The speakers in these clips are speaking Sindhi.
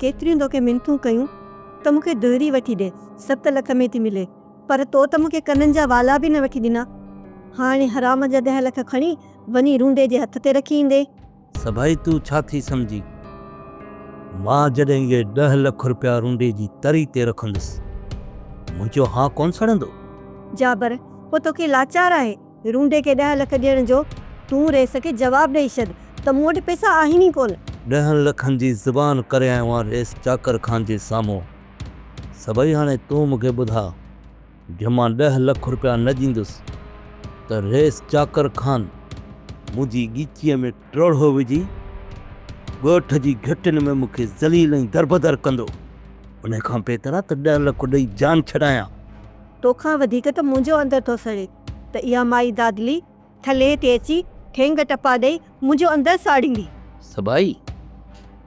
ڪيتريون توکي منٿون ڪيون ته مون کي دهري وٺي ڏي، 7 لک ۾ ٿي ملي، پر تو ته مون کي ڪنن جا والا به نه وٺي ڏنا. هاڻي حرام جا 10 لک کڻي وڃي رونڊي جي هٿ تي رکي ايندين. سڀائي تون ڇا ٿي سمجهين؟ مان جڏهن اهي 10 لک رپيا رونڊي جي تري تي رکندس، منهنجو هانء ڪونه سڙندو؟ جابر، پوء توکي لاچار آهي رونڊي کي 10 لک ڏيڻ جو؟ تون رئيس کي جواب ڏئي ڇڏ ته مون وٽ پئسا آهن ئي ڪونه. ڏهن لکن جي زبان ڪري آيو آهيان رئيس چاڪر خان جي سامهون. سڀئي هاڻي تون مون کي ٻڌاء، جي مان 10 لک رپيا نه ڏيندس ته رئيس چاڪر خان منهنجي ڳچيء ۾ ٽوڙهو وجهي ڳوٺ جي گهٽين ۾ مون کي ذليل ۽ دربدر ڪندو. انهي کان بهتر آ ته 10 لک ڏئي جان ڇڏايان. توکان وڌيڪ ته منهنجو اندر ٿو سڙي ته اها مائي دادلي ٿلهي تي اچي ٺينگ ٽپا ڏئي منهنجو اندر ساڙيندي. سڀائي،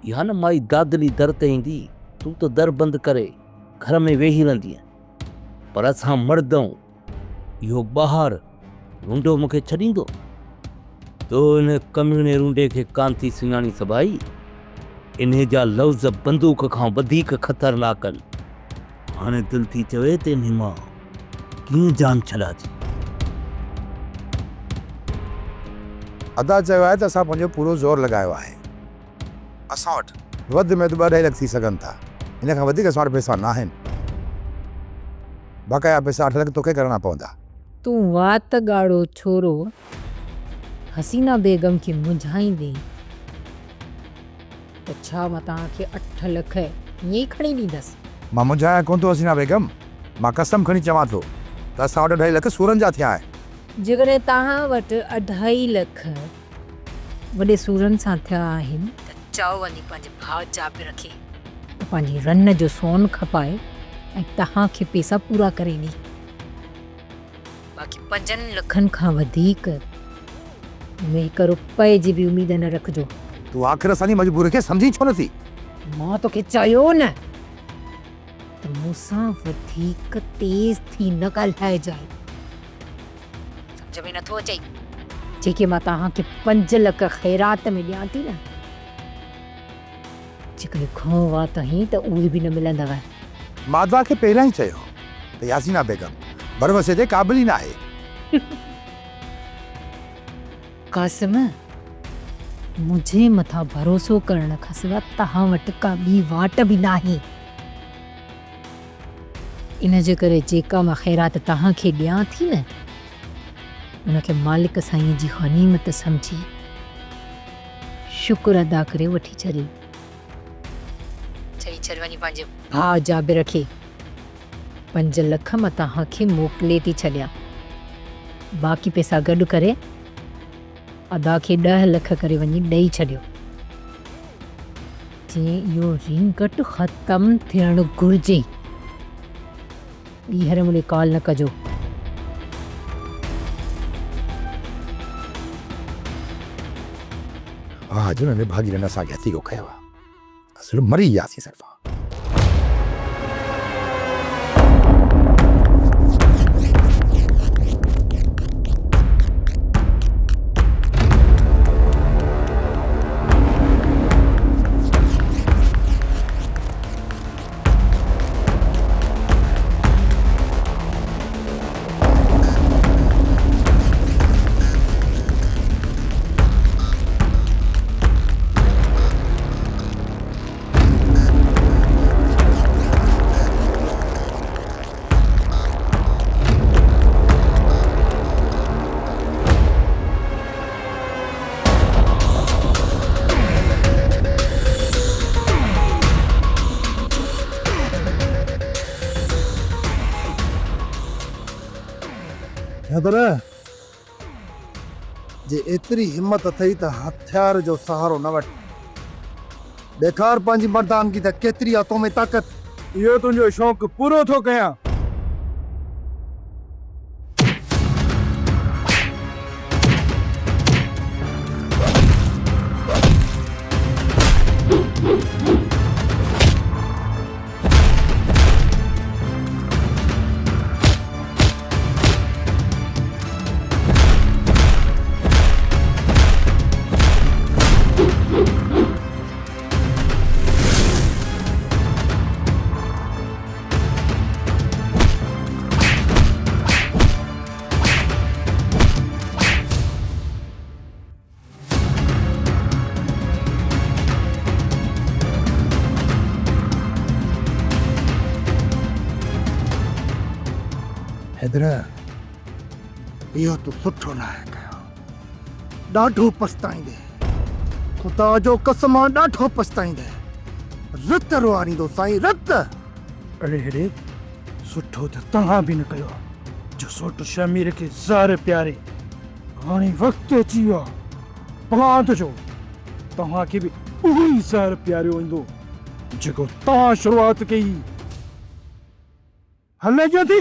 اها نه مائي دادلي در تي ايندي، تون ته در بند ڪري گهر ۾ ويهي رهندينء، پر اسان مرد آهيون، اهو ٻاهر رونڊو مون کي ڇڏيندو؟ تو ان ڪميڻي رونڊي کي ڪانه ٿي سڃاڻين سڀائي، انهي جا لفظ بندوق کان وڌيڪ خطرناڪ آهن. هاڻي دل ٿي چوي ته انهي مان ڪيئن جان ڇڏائجي. ادا چيو آهي ته اسان پنهنجو پورو زور لڳايو آهي. اسان وٽ وڌ ۾ وڌ ٻه اڍائي لک ٿي سگهن ٿا. ان کان وڌيڪ اسان وٽ پئسا ناهن. بقايا پئسا 8 لک توکي ڪرڻا پوندا. تون وات ڳاڙهو ڇورو حسينه بيگم کي منجهائيندين ته ڇا مان توهان کي 8 لک ائين ئي کڻي ڏيندس؟ مان منجهايان ڪونه ٿو حسينه بيگم. مان قسم کڻي چوان ٿو ته اسان وٽ اڍائي لک سورن جا ٿيا آهن. جيڪڏهن توهان وٽ اڍائي لک وڏي سورن سان ٿيا آهن ته چئو وڃي پنهنجي ڀاء جابر کي ته پنهنجي رن جو سون کپائي ۽ توهان کي پيسا پورا ڪري ڏي. باقي 5 لکن کان وڌيڪ ۾ هڪ رپئي جي به اميد نه رکجو. تون آخر اسان جي مجبوري کي سمجهين ڇو نٿي؟ مان توکي چيو نه ته مون سان وڌيڪ تيز ٿي نه ڳالهائجانء. سمجهه ۾ نٿو اچئي؟ جيڪي مان توهان کي 5 لک خيرات ۾ ڏيان ٿي نه، جيڪڏهن کان وات هين ته اهي به نه ملندؤ. مان توهان کي پهريان ئي چيو هو ته ياسينا بيگم ڀروسي جي قابل ئي ناهي. قاسم، منهنجي مٿان ڀروسو ڪرڻ کان سواء توهان وٽ ڪا ٻي واٽ به ناهي. ان جي ڪري جيڪا مان خيرات توهان کي ڏيان ٿي نه، ان کي مالڪ سائينء جي غنيمت سمجهي شڪر ادا ڪري وٺي ڇڏي. چئي ڇڏ وڃي پنهنجي ڀاء جابر کي 5 لک مان توهان کي موڪلي ٿي ڇڏيان. باقي پئسا گڏ ڪري ادا کي 10 لک ڪري وڃي ڏئي ڇڏيو. جيئن اهو رينگٽ ختم ٿيڻ گهرجي. ٻيهر مون ڏي ڪال نه ڪجو. واهه جو ننڍي ڀاڳي رن اسان کي هٿيڪو ڪيو آ. اصل مري وياسين صرفا. حيدر! جي ايتري همت اٿئي ته هٿيار جو سهارو نه وٺ. ڏيکار پنهنجي مردانگي ته ڪيتري آ تو ۾ طاقت. اهو تنهنجو شوق پورو ٿو ڪيان. حيدر، اهو تو سٺو ناهي ڪيو. ڏاڍو پڇتائيندين. خدا جو قسم آ ڏاڍو پڇتائيندين. رت روئاريندو سائين رت. اڙي اڙي سٺو ته توهان به نه ڪيو آ جو سوٽ شهمير کي زهر پياري. هاڻي وقت اچي ويو آ پلاند جو. توهان کي به اهو ئي زهر پياريو ويندو جيڪو توهان شروعات ڪئي هئي. هلي جيئن ٿي.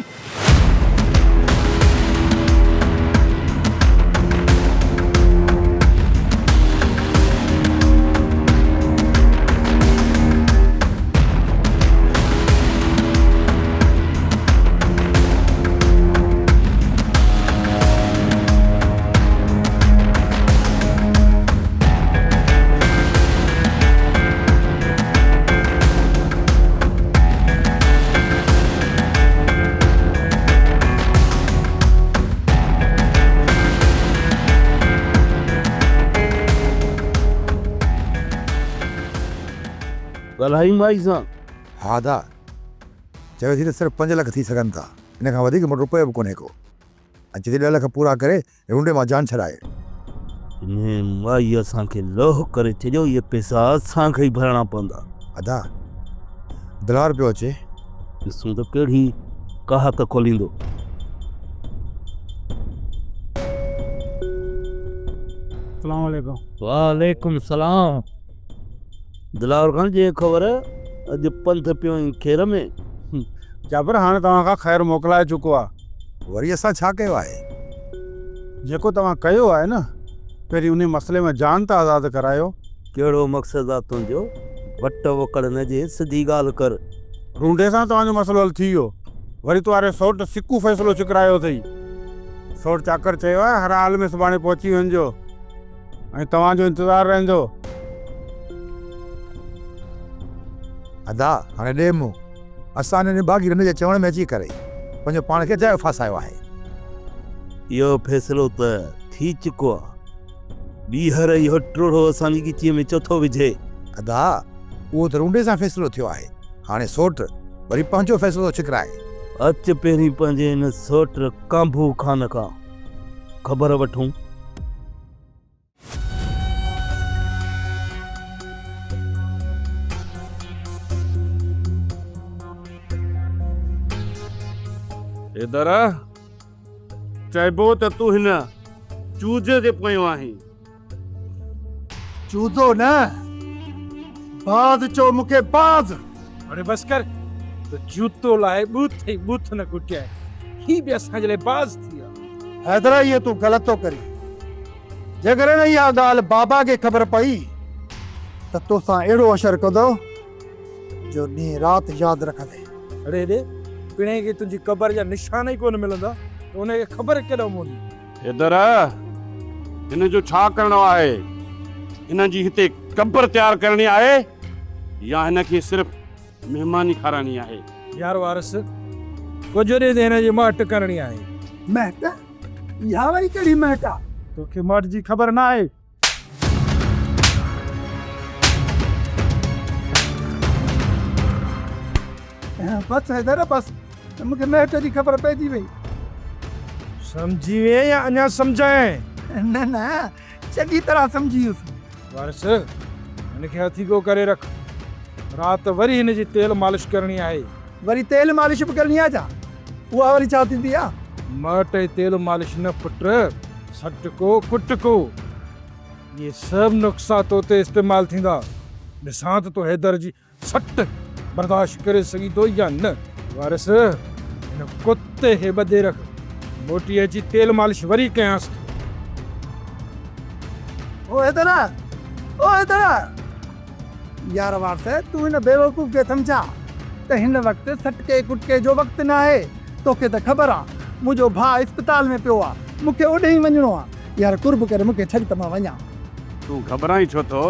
ڳالهائي مائي سان. ها ادا، چوي ٿي ته صرف پنج لک ٿي سگهن ٿا، ان کان وڌيڪ مون وٽ رپيو به ڪونهي ڪو. ۽ چئي ٿي ڏهه لک پورا ڪري رونڊي مان جان ڇڏائي. انهيء مائيء اسان کي لوهه ڪري ڇڏيو، اهي پئسا اسان کي ئي ڀرڻا پوندا. ادا، دلار پيو اچي. ڏسون ته ڪهڙي ڪاهت کوليندو. السلام عليڪم. وعليڪم السلام. دلاور خان جي خبر اڄ پنڌ پيو آهين کير ۾. جابر هاڻي توهان کان خير موڪلائي چڪو آ. وري اسان ڇا ڪيو آهي؟ جيڪو توهان ڪيو آهي نه، پهرين انهي مسئلي مان جان ته آزاد ڪرايو. ڪهڙو مقصد آ تنهنجو؟ وٽ وڪڙ نه جي سڌي ڳالهه ڪر. رونڊي سان توهان جو مسئلو حل ٿي ويو. وري تو واري سئوٽ سڪو فيصلو ڇڪرايو اٿئي. سئوٽ چاڪر چيو آهي هر حال ۾ سڀاڻي پهچي وڃجو ۽ توهان جو انتظار رهندو. ادا هاڻي ڏي منهن. اسان ان نڀاڳي رن جي چوڻ ۾ اچي ڪري پنهنجو پاڻ کي اجايو ڦاسايو آهي. اهو فيصلو ته ٿي چڪو آ. ٻيهر اهو ٽوڙهو اسان جي ڳچيء ۾ ڇو ٿو وجهي؟ ادا اهو ته رونڊي سان فيصلو ٿيو آهي. هاڻي سوٽ وري پنهنجو فيصلو ٿو ڇڪرائي. اچ پهرين پنهنجي هن سوٽ ڪانڀو خان کان خبر وٺون. حيدر، چئبو ته تون هن چوزي تي پيو آهين. چوزو نه، باز چئو مون کي باز. اڙي بس ڪر، تو جوتو لاهي ٻوٿ ئي ٻوٿ نه ڪٽيائين، هي به اسان جي لاء باز ٿي ويو. حيدر، اهو تون غلط ٿو ڪرين. جيڪڏهن اها ڳالهه بابا کي خبر پئي ته توسان اهڙو حشر ڪندو جو ڏينهن رات ياد رکندين. اڙي هيڏي پڻهين کي تنهنجي قبر جا نشان ئي ڪونه ملندا ته ان کي خبر ڪيڏانهن پوندي. حيدر، هن جو ڇا ڪرڻو آهي؟ هن جي هتي قبر تيار ڪرڻي آهي يا هن کي صرف مهماني کارائڻي آهي؟ يار وارث، ڪجهه ڏينهن ته هن جي مهٽ ڪرڻي آهي. مهٽ؟ اها وري ڪهڙي مهٽ آ؟ توکي مهٽ جي خبر ناهي. بس حيدر بس، مون کي مهٽ جي خبر پئجي وئي. سمجهي وئين يا اڃا سمجهايانء؟ نه نه، چڱي طرح سمجهي ويس. وارث، هن کي هٿيڪو ڪري رک. رات وري هن جي تيل مالش ڪرڻي آهي. وري تيل مالش به ڪرڻي آهي ڇا؟ اها وري ڇا ٿيندي آ؟ مهٽ ۽ تيل مالش نه پٽ، سٽڪو ڪٽڪو. اهي سڀ نقصا تو تي استعمال ٿيندا. ڏسان ته تو حيدر جي سٽ برداشت ڪري سگهين ٿو يا نه. وارث، هن ڪتي کي ٻڌي رک. موٽي اچي تيل مالش وري ڪيانس ٿو. او حيدر! او حيدر! يار وارث، تون هن بيوقوف کي سمجهاء ته هن وقت سٽڪي ڪٽڪي جو وقت ناهي. توکي ته خبر آ، منهنجو ڀاء اسپتال ۾ پيو آ. مون کي اوڏهين وڃڻو آ. يار قرب ڪري مون کي ڇڏ ته مان وڃان. تون گهٻرائين ڇو ٿو؟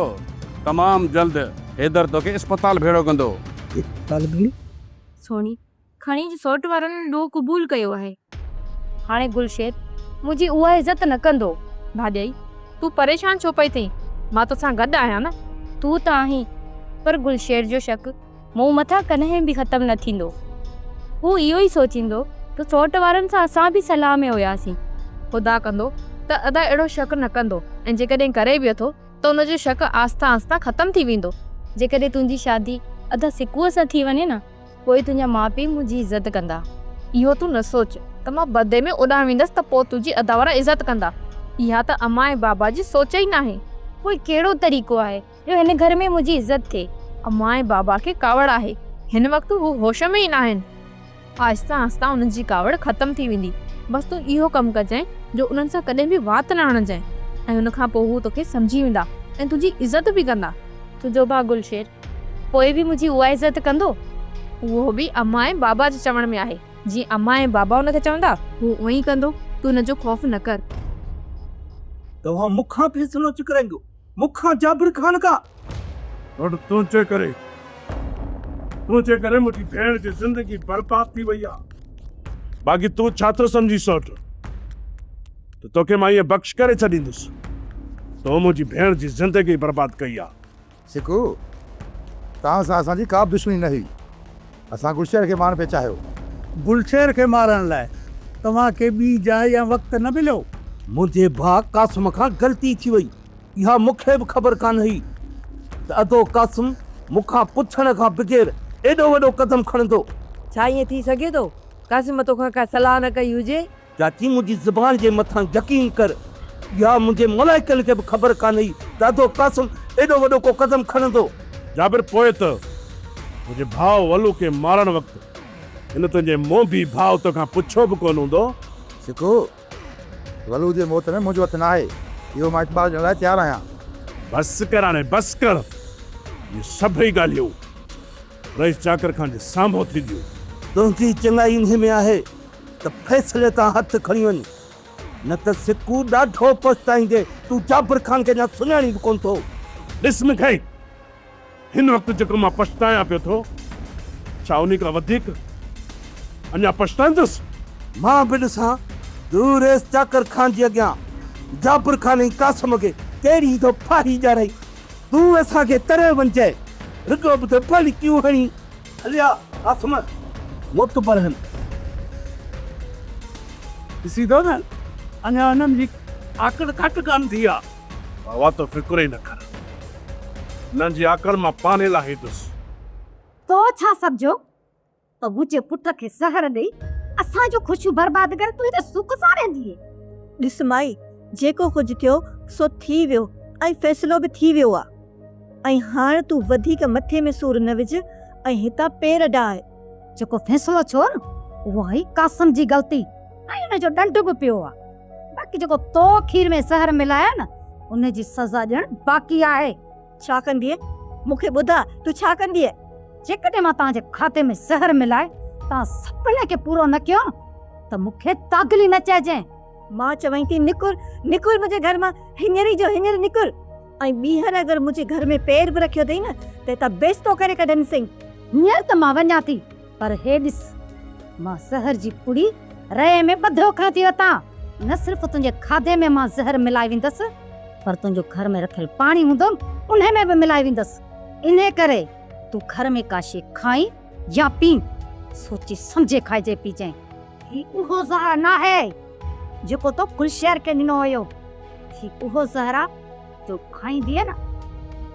تمام جلد حيدر توکي اسپتال ڀيڙو ڪندو. اسپتال ڀيڙو؟ سهڻي، کڻي جي سئوٽ وارن ڏوهه قبول ڪيو آهي. هاڻي گلشير منهنجي اها عزت نه ڪندو. ڀاڄائي، تون پريشان ڇو پئي ٿئين؟ مان توسان گڏ آهيان نه. تون ته آهين، پر گلشير جو شڪ مون مٿان ڪڏهن به ختم نه ٿيندو. هو اهو ئي سوچيندو ته سئوٽ وارن سان اسان به صلاح ۾ هياسين. خدا ڪندو ته ادا اهڙو شڪ نه ڪندو ۽ جيڪڏهن ڪري به اٿو ته ان جو شڪ آهسته آهسته ختم ٿي ويندو. جيڪڏهن تنهنجي شادي ادا سڪوء سان ٿي وڃي نه پوء تنهنجا ماء پيء منهنجي عزت ڪندا. اهو تون نه سوچ ته مان بدي ۾ اڏامي ويندس ته پوء تنهنجي ادا وارا عزت ڪندا. اها ته امان ۽ بابا جي سوچ ئي ناهي. پوء ڪهڙو طريقو آهي جو هن گهر ۾ منهنجي عزت ٿئي؟ امان ۽ بابا کي ڪاوڙ آهي. هن وقت هو هوش ۾ ئي ناهن. آهسته آهسته انهن جي ڪاوڙ ختم ٿي ويندي. بس تون اهو ڪم ڪجانء جو انهن سان ڪڏهن به وات نه هڻجانء ۽ ان کان پوء هو توکي سمجهي ويندا ۽ تنهنجي عزت به ڪندا. تنهنجو ڀاء گلشير پوء به منهنجي اها عزت ڪندو؟ اهو به امان ۽ بابا جي چوڻ ۾ آهي. جيئن امان ۽ بابا ان کي چوندا، هو اونئين ئي ڪندو. تون ان جو خوف نه ڪر. توهان مون کان فيصلو چڪرائيندو؟ مون کان جابر خان کان؟ سوٽ تنهنجي ڪري، تنهنجي ڪري منهنجي ڀيڻ جي زندگي برباد ٿي وئي آ. باقي تون ڇا ٿو سمجهين سوٽ ته توکي مان ائين بخش ڪري ڇڏيندس؟ تو منهنجي ڀيڻ جي زندگي برباد ڪئي آ. سکو، توهان سان اسان جي ڪا به دشمني نه هئي. اسان گلشير کي مارڻ پئي چاهيو. گلشير کي مارڻ لاء توهان کي ٻي جاء يا وقت نه مليو؟ منهنجي ڀاء قاسم کان غلطي ٿي وئي. اها مون کي به خبر ڪانه هئي ته ادو قاسم مون کان پڇڻ کان بغير ايڏو وڏو قدم کڻندو. ڇا ائين ٿي سگهي ٿو؟ قاسم توکان ڪا صلاح نه ڪئي هجي؟ چاچي منهنجي زبان جي مٿان يقين ڪر، اها منهنجي ملائڪن کي به خبر ڪانه هئي ته ادو قاسم ايڏو وڏو ڪو قدم کڻندو. جابر پوء ته منهنجي ڀاء ولو کي مارڻ وقت هن تنهنجي مونڀي ڀاء توکان پڇيو به ڪونه هوندو. سکو، ولو جي موت ۾ منهنجو هٿ ناهي، اهو مان اعتبار ڏيڻ لاء تيار آهيان. بس ڪر هاڻي بس ڪر، اهي سڀئي ڳالهيون رئيس چاڪر خان جي سامهون ٿينديون. تنهنجي چڱائي انهي ۾ آهي ته فيصلي تان هٿ کڻي وڃ، نه ته سڪو ڏاڍو پڇتائيندي، تون جابر خان کي اڃا سڃاڻين به ڪونه ٿو. ڏس مٺائي، هن وقت جيڪو مان پڇتايان پيو ٿو، ڇا انهي کان وڌيڪ اڃا پڇتائيندس؟ مان به ڏسان تون رئيس چاڪر خان جي اڳيان جابر خان ۽ قاسم کي ڪهڙي ٿو ڦاهي ڏيارائين. تون اسان کي تري وڃجانء، رڳو به ته ڀلڪيون هڻي. هليا قاسم معتبر هن. ڏسين ٿو نه اڃا انهن جي آڪڙ گهٽ ڪانه ٿي آ. بابا تون فڪر ئي نه ڪر. انهن جي آڪڙ مان پاڻهي لاهيندس. تو ڇا سمجهيو ته منهنجي پٽ کي زهر ڏئي اسان جون خوشيون برباد ڪري تون هتي سک سان رهندينء؟ ڏس مائي، جيڪو ڪجهه ٿيو سو ٿي ويو ۽ فيصلو به ٿي ويو آ. ۽ هاڻ تون وڌيڪ مٿي ۾ سور نه وجهه ۽ هتان پير ڊاهه. جيڪو فيصلو ٿيو نه اهو آهي قاسم جي غلطي ۽ ان جو ڏنڊ به پيو آ. باقي جيڪو تو کير ۾ زهر ملايو نه ان جي سزا ڏيڻ باقي آهي. ڇا ڪندينء؟ مون کي ٻڌاء تون ڇا ڪندينء؟ جيڪڏهن مان توهان جي کاڌي ۾ زهر ملائي توهان سڀني کي پورو نه ڪيو نه ته مون کي دادلي نه چئجين. مان چوين ٿي نڪر، نڪر منهنجي گهر مان، هينئر ئي جو هينئر نڪر ۽ ٻيهر اگر منهنجي گهر ۾ پير به رکيو اٿئي نه ته هتان بيستو ڪري ڪڍنديسئين. هينئر ته مان وڃان ٿي پر هي ڏس مان زهر جي پڙي رئي ۾ ٻڌيو کڻي ٿي وتان. نه صرف تنهنجي کاڌي ۾ مان زهر ملائي ويندس پر تنهنجو گهر ۾ رکيل پاڻي هوندو انهي ۾ به ملائي ويندس. انهي ڪري تون گهر ۾ ڪا شيء کائين يا پين سوچي سمجهي کائجي پيجانء. هي اهو زهر ناهي جيڪو تو گلشير کي ڏنو هيو. هي اهو زهر آ جو کائيندينء نه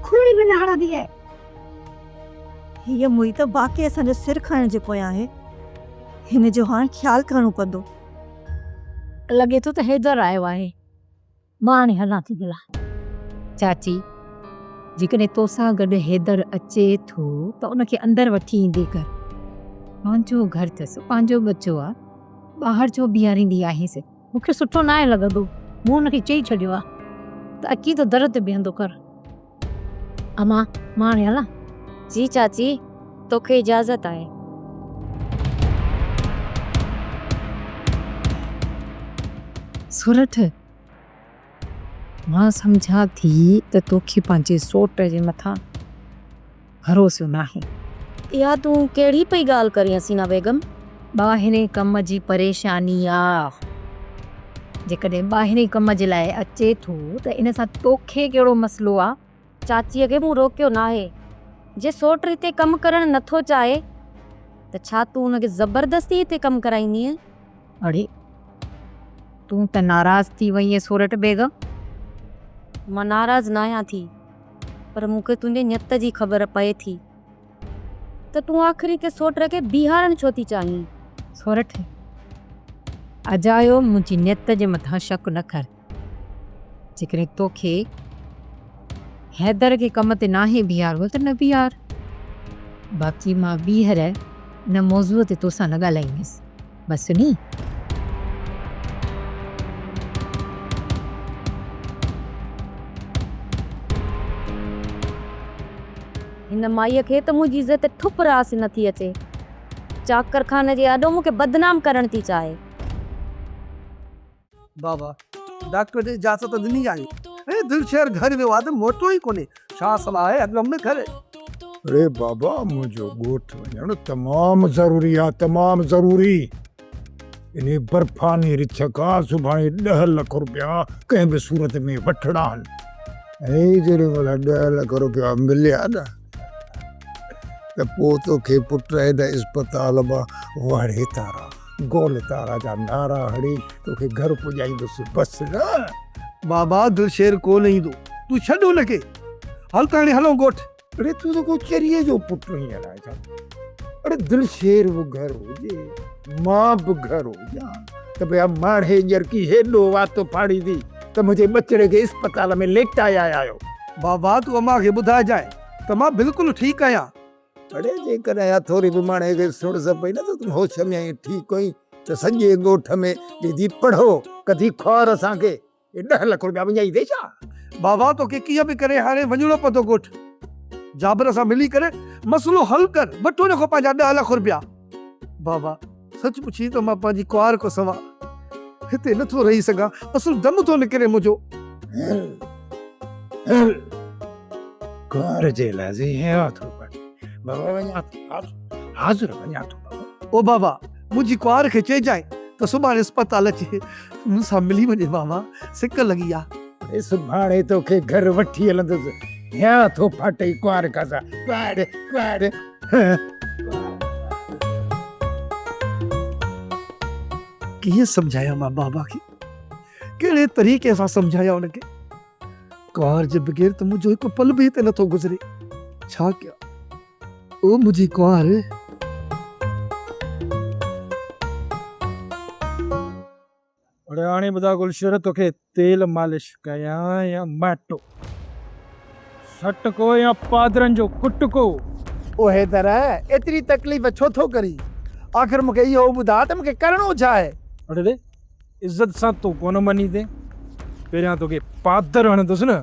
کڙي به نه هڻندينء. هيء موئي ته واقعي اسان جو سر کائڻ جي پويان آهي. هن جو هاڻ خيال ڪرڻو پوندو. لڳي ٿو ته حيدر آيو آهي. مان هاڻي هلان ٿي گلا. چاچي، جيڪڏهن توسان گڏ حيدر اچي ٿو ته ان کي اندر وٺي ايندي ڪر. پنهنجو گهر اٿس، پنهنجو ٻچو آ، ٻاهر ڇو بيهاريندي آهينس؟ مون کي سٺو ناهي لڳندو. مون هن کي چئي ڇڏيو آ ته اچين ته در تي بيهندو ڪر. امان، مان هاڻي هلان؟ جي چاچي، توکي اجازت آهي. سورٺ، مان سمجهان ٿي ته توکي پنهنجي سوٽ جي مٿان ڀروسو ناهي. اها تون ڪهڙي پئي ڳالهه ڪرين حسينه بيگم؟ ٻاهرين ڪم جي پريشاني آ. جيڪڏهن ٻاهرين ڪم جي لاء اچي ٿو ته ان سان توکي ڪهڙو مسئلو آ؟ چاچيء کي مون روڪيو ناهي. جي سوٽ هتي ڪم ڪرڻ نٿو چاهي ته ڇا تون ان کي زبردستي هتي ڪم ڪرائيندينء؟ اڙي تون ته ناراض ٿي وئين سورٺ بيگم. مان ناراض ناهيان ٿي پر مون کي تنهنجي نيت جي خبر پئي ٿي ته تون آخر هتي سوٽ کي بيهارڻ ڇو ٿي چاهين. سورٺ اجايو منهنجي نيت جي مٿان شڪ نه ڪر. جيڪڏهن توکي حيدر کي ڪم تي ناهي بيهارڻو ته نه بيهار. باقي مان ٻيهر ان موضوع تي توسان نه ڳالهائيندس. بس ني. هن مائيء کي ته منهنجي عزت ٺپ راس نٿي اچي. چاڪر خان جي آڏو مون کي بدنام ڪرڻ ٿي چاهي. بابا ڊاڪٽر جي اجازت ڏني آهي ۽ دلشير گهر ويو آهي ته موٽيو ئي ڪونهي ڇا صلاح آهي اڳم ۾ گهر. اڙي بابا منهنجو ڳوٺ وڃڻ تمام ضروري آهي تمام ضروري انهي برفاني رڇ کان سڀاڻي ڏهه لک روپيا ڪنهن به صورت ۾ وٺڻا آهن ۽ جيڏي مهل ڏهه لک روپيا مليا نه ته پوء توکي پٽ هن اسپتال مان واڙي تارا گول تارا جا نعرا هڻي توکي گهر پڄائيندس بس نه. بابا دلشير ڪو نه ايندو تون ڇڏ ان کي هل ته هاڻي هلون ڳوٺ. اڙي تون ته ڪو چريي جو پٽ آهين الائي ڇا. اڙي دلشير به گهر هجي مان به گهر هجان ته ڀيا ماڙهي ڄرڪي هيڏو وات ڦاڙيندي ته منهنجي ٻچڙي کي اسپتال ۾ ليٽائي آيا آهيو. بابا تون امان کي ٻڌائجانء ته مان بلڪل ٺيڪ آهيان. اڙي جيڪڏهن اها ٿوري به ماڻهي کي سڻس پئي نه ته تون هوش ۾ آهين ٺيڪ آهين ته سڄي ڳوٺ ۾ ڏيندي پڙهو ڪڍي خوار اسان کي اهي ڏهه لک روپيا وڃائيندي ڇا؟ بابا توکي ڪيئن به ڪري هاڻي وڃڻو پوندو ڳوٺ جابر سان ملي ڪري مسئلو حل ڪر وٺ ان کان پنهنجا ڏهه لک روپيا بابا سچ پڇين ته مان پنهنجي ڪنوار کان سوا هتي نٿو رهي سگهان اصل دم ٿو نڪري منهنجو. هل هل ڪنوار جي لاء زي هيان ٿو پٽ بابا وڃان ٿو حاضر وڃان ٿو بابا. او بابا منهنجي ڪنوار کي چئجانء ته سڀاڻي اسپتال اچي مون سان ملي وڃي بابا سڪ لڳي آ. اي سڀاڻي توکي گهر وٺي هلندس هيان ٿو ڦاٽئي ڪنوار کان سا ڪنوار ڪنوار. ڪيئن سمجهايان مان بابا کي ڪهڙي طريقي سان سمجهايان ان کي ڪنوار جي بغير ته منهنجو هڪ پل به هتي نٿو گذري ڇا ڪيان او منهنجي ڪنوار. اڙي هاڻي ٻڌاء گلشير توکي تيل مالش ڪيان يا ماٽو، سٽڪو يا پادرن جو ڪٽڪو؟ او حيدر ايتري تڪليف ڇو ٿو ڪرين؟ آخر مون کي اهو ٻڌاء ته مون کي ڪرڻو ڇا آهي؟ اڙي عزت سان تون ڪونه مڃيندين، پهريان توکي پادر هڻندس نه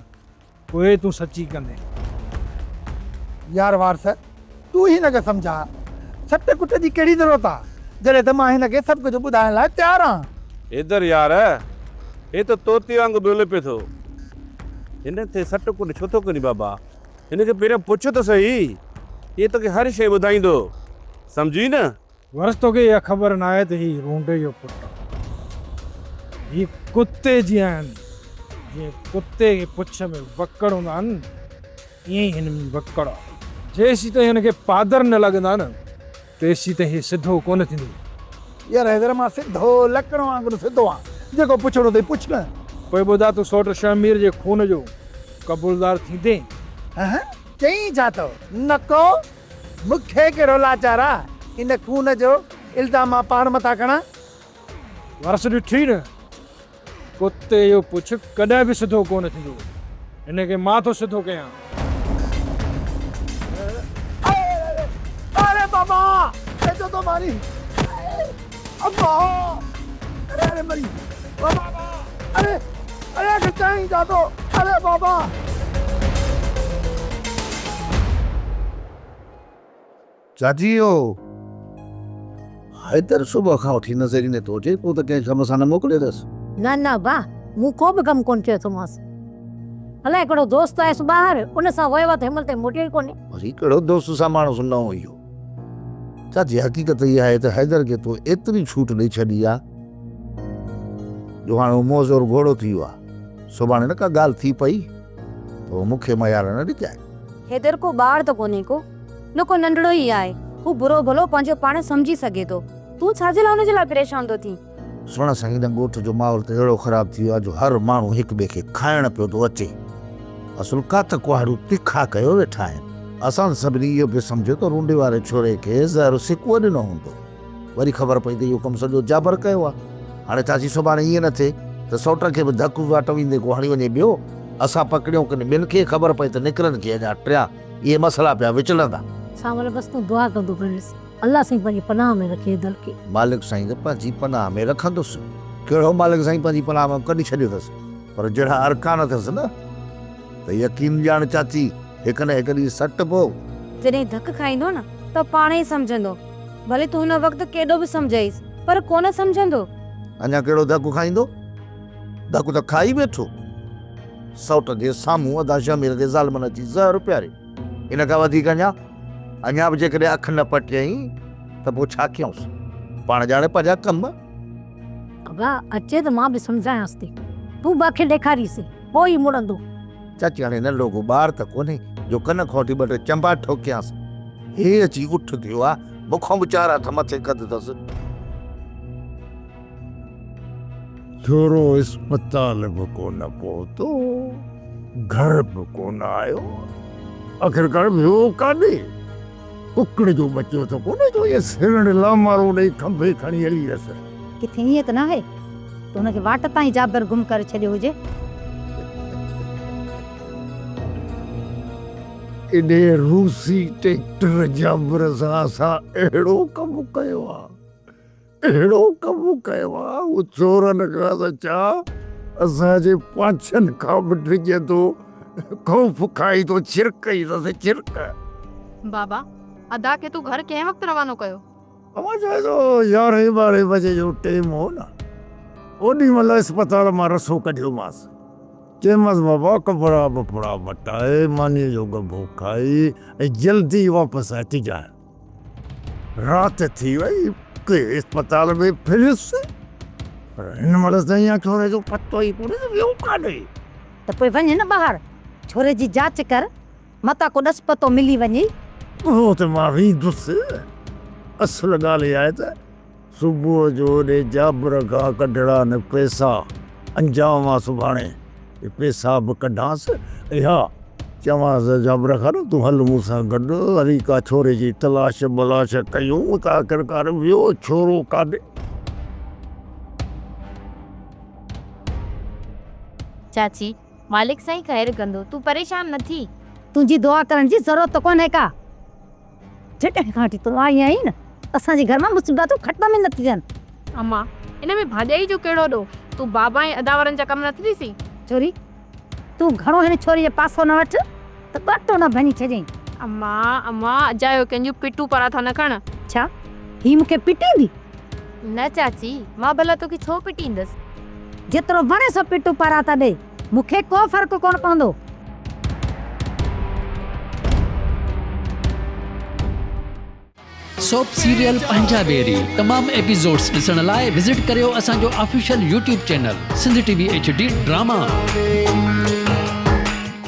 پوء تون سچي ڪندين. يار وارث تون هن کي سمجهاء، سٽ ڪٽ جي ڪهڙي ضرورت آ، جڏهن ته مان هن کي سڀ ڪجهه ٻڌائڻ لاء تيار آهيان. حيدر يار هي ته طوطي وانگر ٻولي پئي ٿو، هن تي سٽ ڪٽ ڇو ٿو ڪرين بابا، هن کي پهريان پڇ ته سهي، هي توکي هر شيء ٻڌائيندو، سمجهين نه؟ ورس توکي اها خبر ناهي ته هي رونڊي جو پٽ آ. هي ڪتي جيان آهن. جيئن ڪتي کي پڇ ۾ وڪڙ هوندا آهن ائين ئي هن ۾ وڪڙ آ. جيسيتائين هن کي پادر نه لڳندا نه تيسيتائين هي سڌو ڪونه ٿيندو. يار حيدر مان سڌو لڪڻ وانگر سڌو آهيان. جيڪو پڇڻو اٿئي پڇ نه. پوء ٻڌاء تون سوٽ شهمير جي خون جو قبولدار ٿيندين؟ هه چئين ڇا ٿو؟ نڪو. مون کي ڪهڙو لاچار آ، ان خون جو الزام مان پاڻ مٿان کڻان. وارث ڏٺئي نه، ڪتي جو پڇ ڪڏهن به سڌو ڪونه ٿيندو، هن کي مان ٿو سڌو ڪيان. اري بابا ڇو ٿو مارين ابا اري اري مري او بابا اري اري آخر چئين ڇا ٿو اري بابا. چاچي اهو حيدر صبح کان وٺي نظر ئي نٿو اچي، پوء ته ڪنهن ڪم سان نه موڪليو اٿس. نه نه ابا، مون ڪو به ڪم ڪونه چيو اٿومانس. الائي ڪهڙو دوست آيس ٻاهر، ان سان ويو آهي ته هن مهل تائين موٽيو ئي ڪونهي. وري ڪهڙو دوست سان ماڻس نئون اهو. چاچي حقيقت اها آهي ته حيدر کي تو ايتري ڇوٽ ڏئي ڇڏي آهي جو هاڻي هو معذور گهوڙو ٿي ويو آهي. سڀاڻي نه ڪا ڳالهه ٿي پئي ته هو مون کي ميار نه ڏجانء. حيدر ڪو ٻار ته ڪونهي ڪو، نه ڪو ننڍڙو ئي آهي. هو برو ڀلو پنهنجو پاڻ سمجهي سگهي ٿو. تون ڇا جي لاء هن جي لاء پريشان ٿو ٿين؟ سهڻا سائين هن ڳوٺ جو ماحول ته اهڙو خراب ٿي ويو آهي جو هر ماڻهو هڪ ٻئي کي کائڻ پيو ٿو اچي. اصل ڪات ڪهاڙيون تکا ڪيو ويٺا آهن. اسان سڀني اهو پئي سمجهيو ته رونڊي واري ڇوري کي زهر سڪوء ڏنو هوندو. وري خبر پئي ته اهو ڪم سڄو جابر ڪيو آهي. هاڻي چاچي سڀاڻي ائين نه ٿئي ته سئوٽ کي به ڌڪ واٽ ويندي ڪو هڻي وڃي ٻيو. اسان پڪڙيون ڪن ٻين کي خبر پئي ته نڪرن ڪي اڃا ٽيان. اهي مسئلا پيا وچڙندا. سانول بس تون دعا ڪندو پريس. الله سائين پنهنجي پناهه ۾ رکي ادل کي. مالڪ سائين ته پنهنجي پناهه ۾ رکندس. ڪهڙو مالڪ سائين پنهنجي پناهه مان ڪڍي ڇڏيو اٿس. پر جهڙا ارڪان اٿس نه ته يقين ڄاڻ چاچي هڪ نه هڪ ڏينهن سٽ پو. جڏهن ڌڪ کائيندو نه ته پاڻ ئي سمجهندو. ڀلي تون هن وقت ڪيڏو به سمجهائيس پر ڪونه سمجهندو. اڃا ڪهڙو ڌڪ کائيندو؟ ڌڪ ته کائي ويٺو. سئوٽ جي سامهون ادا شهمير کي ظالمن اچي زهر پياريو. ان کان وڌيڪ اڃا؟ اڃا به جيڪڏهن اک نه پٽيائين ته پوء ڇا ڪيونس؟ پاڻ ڄاڻي پنهنجا ڪم. ابا اچي ته مان به سمجهايانس ٿي. تون به اکين ڏيکاريس، پوء ئي مڙندو. چاچي هاڻي ننڍو ڪو ٻار ته ڪونهي جو ڪن کان وٺي ٻه ٽي چنبا ٺوڪيانس. هي اچي اٺ ٿيو آ، مون کان به چار هٿ مٿي قد اٿس. ڇورو اسپتال به ڪونه پهتو، گهر به ڪونه آيو. آخرڪار ويو ڪاڏي؟ ڪڪڙ جو ٻچو ته ڪونهي جو ائين سرڻ لامارو ڏئي کنڀي کڻي هلي ويس. ڪٿي ائين ته ناهي ته هن کي واٽ تان ئي جابر گم ڪري ڇڏيو هجي. انهيء روسي ٽيڪٽر جابر سان اسان اهڙو ڪم ڪيو آ. اهڙو ڪم ڪيو آ، هو چورن کان ته ڇا اسان جي پاڇن کان به ڊڄي ٿو، خوف کائي ٿو ڇرڪ ئي اٿس ڇرڪ. بابا، ادا کي تون گهر ڪنهن وقت روانو ڪيو؟ اوهان چوي ٿو يارهين ٻارهين بجي جو ٽيم هو نه، اوڏي مهل اسپتال مان رسو ڪڍيومانس، چيمانس بابا ڪپڙا ٻپڙا مٽائي مانيء جو ڳڀو کائي ۽ جلدي واپس اچجانء. رات ٿي وئي، ڪي اسپتال ۾ ڦريس، پر هن مهل تائين اڃا ڇوري جو پتو ئي ڪونهي ته ويو ڪاڏي. ته پوء وڃ نه ٻاهر، ڇوري جي جاچ ڪر، متان ڪو ڏس پتو ملي وڃئي. اهو ته مان ويندس. اصل ڳالهه اها آهي ته صبح جو ڏي جابر کان ڪڍڙا نه پئسا، انجام آ سڀاڻي اهي پئسا به ڪڍانس ۽ ها چوانس جابر کان نه تون هل مون سان گڏ وري ڪا ڇوري جي تلاش بلاش ڪيون ته آخرڪار ويو ڇورو ڪاڏي. چاچي، مالڪ سائين خير ڪندو، تون پريشان نه ٿي. تنهنجي دعا ڪرڻ جي ضرورت ڪونهي ڪا. جڏهن کان وٺي تون آئي آهين نه، اسان جي گهر مان مصيبتون ختم ئي نه ٿيون ٿين. امان، ان ۾ ڀاڄائي جو ڪهڙو ڏوهه؟ تون بابا ۽ ادا وارن جا ڪم نٿي ڏسين؟ ڇوري، تون گهڻو هن ڇوري جو پاسو نه وٺ ته ٻٽو نه ڀڃي ڇڏيئين. امان، امان، اجايو ڪنهن جون پٽون پاراٿا نه کڻ. ڇا، هي مون کي پٽيندي؟ نه چاچي، مان ڀلا توکي ڇو پٽيندس؟ جيترو وڻي سو پٽون پاراٿا ڏي. مون کي ڪو فرق ڪونه پوندو. سوپ سيريل پنهنجا ويري تمام ايپيسوڊز ڏسڻ لاء وزٽ ڪريو اسان جو official YouTube channel Sindh T V H D drama.